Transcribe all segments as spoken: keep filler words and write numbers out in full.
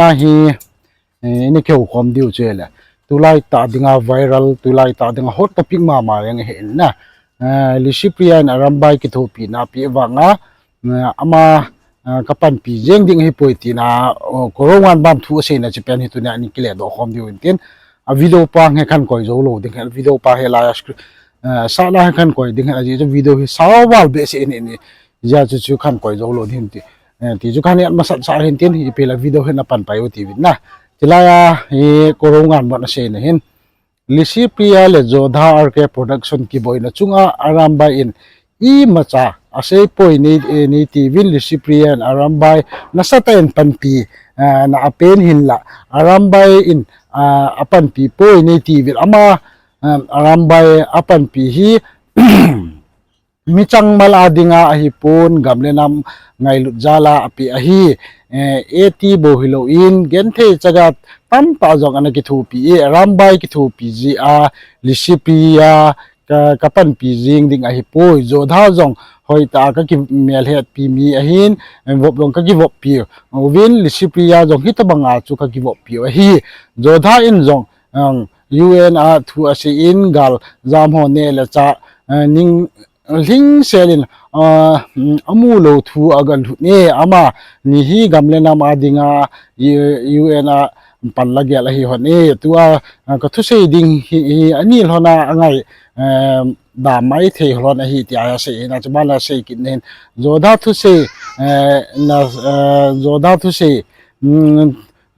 Ahi, eh, ini kihou khom diu chu le. Tulai tah dinga viral, tulai tah dinga hot topic mama jeng ahi in na. Eh, Lucipriya in Arambai kithopina ape vanga, eh, ama, eh, kapanpi jeng ding ahipoi tina, oh, Korounganban thu aseina chu pen hi tunia ini kile doh khom diu in tin. A video pa hi khan koi jou lou ding, video pa hi la screen, eh, sa la hi khan koi ding, ajeh chu video hi sao val behseh in ini. Jeh chu chu khan koi jou lou ding ti. Eh, ti chu khan et masat sa hin tin, ipi la video hin apan pai u ti vin na. Tilai a, hi Korounganban aseina hin. Lucipriya le Jodha R K Production kiboina chunga Arambai in imacha asei poi nei, eh, nei ti vin Lucipriya in Arambai nasatah in panpi, eh, na apen hin la. Arambai in, ah, apanpi poi nei ti vin ama, eh, Arambai apanpi hi michang mal a dinga ahipon, gam le nam ngailut jal a ape ahi, eh, eti bou hilou in, genthei chaga tamtah jong ana kithopi e, Arambai kithopi jeh a, Lucipriya ka, kapanpi jing ding ahipoi, Jodha jong hoitah a kakimelhetpi mi ahin, eh, vop jong kakivoppi uvin, Lucipriya jong hitobang a chu kakivoppi u ahi, Jodha in jong, ang, U N a thu asei in gal jam ho ne le cha, eh, ning lhingsel in, ah, mm, amu lou thu aga lhut e, amani hi gam le nam a dinga U-, U N a panla gel ahi hon e, tua, ah, kathusei ding hi, hi ani lhon a angai, eh, dam maithei lhon ahi tia asei in, achuban la sei kit nen. Jodha thusei, eh, na, eh, Jodha thusei, mm,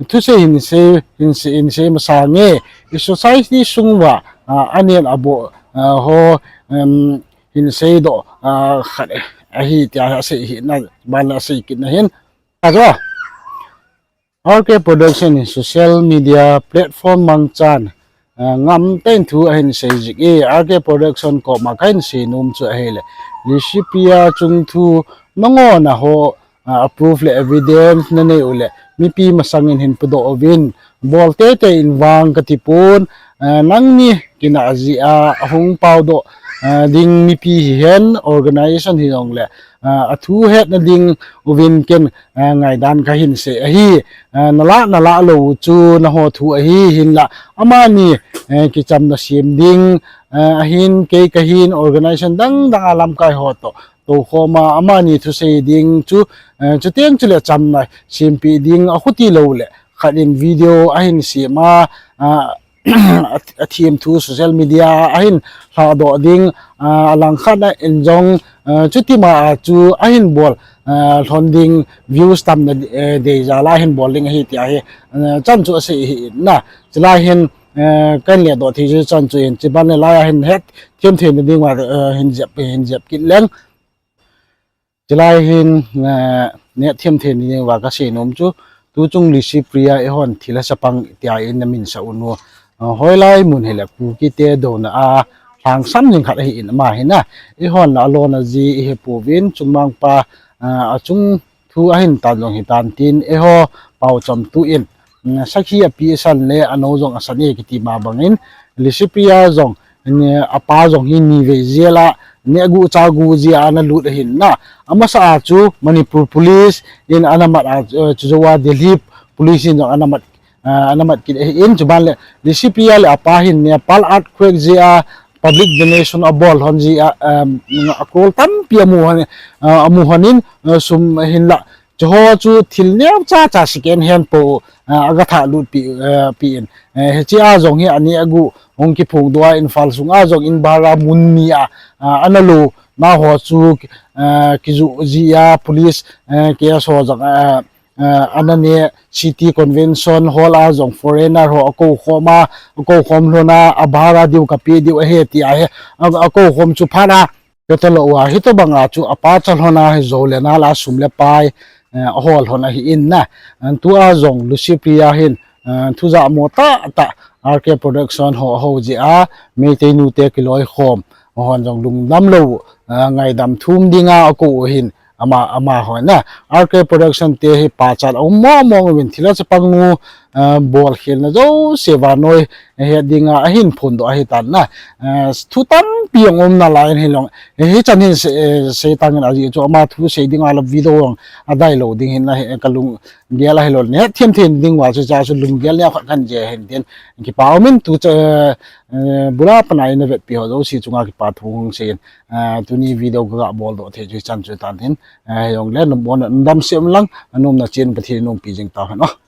thusei hin sei, hin sei, hin sei masang e, i society sung uva, ah, anen abo, ah, ho, em, hin seidoh, ah, khat, eh, ahi tia asei hi na, ban la sei kit na hin. Ajo, R K Production in social media platform mangchan, ah, ngamtah in thu ahin sei jing e, R K Production koma kahin sei nom chu ahile, Lucipriya chung thu nangona ho, ah, proof le evidence nanei u le, mipi masang in hin pudoh uvin, bol teitei in vang kati pon, ah, nangni kinah jeh a ahung paodoh, ah, ding mipi hihen, organization hijong le, ah, athu hetna ding uvin ken, ah, ngaidan kahin sei ahi, ah, nalah, nalah lou chu naho thu ahi, hinlah amani, eh, kichamna sem ding, ah, ahin kei kahin organization dang dang a lamkai ho toh toukhom a, amani thusei ding chu, eh, chuteng chule chamna sempeh ding akhuti lou le, khat in video ahin sem a, ah, a, athem thu social media ahin lhadoh ding, ah, alangkhat a in jong, ah, chutima a chu ahin bol, ah, lhon ding views tamna, eh, dei jal a ahin bol ding ahi tia hi, eh, chan chu asei hi na. Chulai hin, eh, kahin ledoh thei chu chan chu hin, chuban le lai a hin het them thei na ding uva, eh, hin jep, hin jep kit leng. Chulai hin, eh, neh them thei ni uva kasei nom chu, tuchung Lucipriya eihon thilha chapang tia in amin sa u nu. Eh, hoilai mun hile Kuki te douna a lhangsam jing khat ahi in ama hin a. Eihon la alona ji ihepouvin chungmang pa, eh, achung thu ahin tan jong hitan tin eiho paocham tu in, mm, sakhi api asan le anou jong asan e kiti ma bangin, Lucipriya jong, mm, apa jong hi ni vei jel a, neh gu cha gu jeh a ana lut ahin na. Amasa a chu Manipur Police in ana mat a, eh, chujou a Delhi Police in jong ana mat, eh, ana mat kit ahi in chuban le Lucipriya le apa hin Nepal earthquake jeh a public donation abol lhon jeh a, um, a crore tampi amu lhon, eh, amu lhon in, eh, sum hinlah Chuho chu thil neocha cha second hand po, ah, aga thah lut pi, ah, pi in. Eh, hiche a jong hi ani agu hung kiphong doh a Imphal sunga jong in bhara mun ni a, ah, ana lo na ho chu, ah, kiju ji a police, eh, case ho jong, ah, ah, ana ne city convention hall a jong foreigner ho ako khom a, ako khom lhon a, a bhara diu kape diu ahi ti ahi, a, ako khom chu phat a Kata lou a, hitobang a chu apa cha lhon a hi jou le nal a sum le pai, eh, ahol lhon ahi in na. An tu a jong Lucipriya hin, eh, thu jamo tah tah R K Production ho, ho jeh a, Meitei nu te kiloikhom, hon jong lungdam lou, eh, ngaidam thum ding a ako u hin, ama, ama hon na. R K Production te hi pachat a um mong mong uvin thilha chapang nu, eh, bol khelna jouse vannoi het dinga ahin phondoh ahitan na. Eh, thu tampi jong um nalai in hilou. Eh, hichan hin se-, eh, seitangin ajeh chu ama thu sei dinga la video jong adailou ding hin ahi, kalunggel ahilou. Nahet them thei ding uva chu hiche chu lunggel neo khat kahin jih ahin tin. Kipa umin tu chu, eh, eh, bula pana ina vetpi ho jouse chunga kipa thu hung seiyin. Eh, tuni video kaga boldoh thei chu hichan chu tan hin. Eh, hijongle nabon nadamsel un lang, anomna chen Pathen in umpi jing tauhen o.